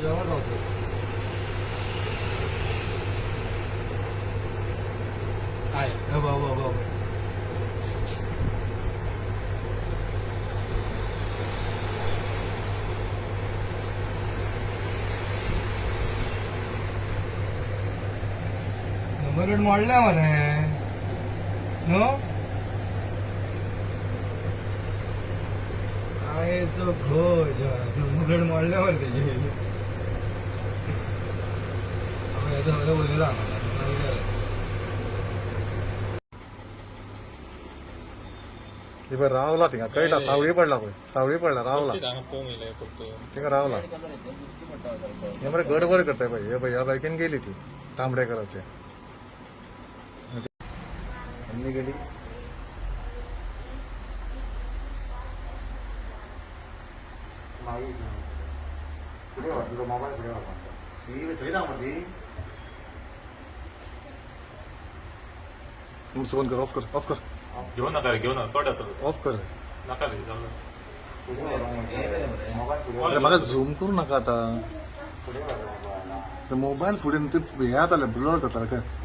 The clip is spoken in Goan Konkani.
रावतो. आहे. हे बघ, बघ, बघ. नंबर मोडल्या मरे न्हू. आयचो खोज नंबर मोडल्या मरे तेजी. येता उलयला. हे पळय रावला थिंगा, कळटा सावळी पडला पळय, सावळी पडला रावला. हांगा पळोवंक येयलें परतून. थिंगा रावला. हे मरे गडबड करताय पळय. हे पळय, ह्या बायकीन गेली ती तांबड्या कलरचे आनी गेली. फुडें व्हर तुजो मोबायल, फुडें व्हर. थंय धांव मरे ती. फोन कर, ऑफ कर, ऑफ कर. घेऊ नका रे, घेऊ नका, कट जातलो. ऑफ कर. नाका रे, जावं. अरे म्हाका झूम करू नाका आता. मोबायल फुडें ते हे जातालें, ब्लर जातालें. काय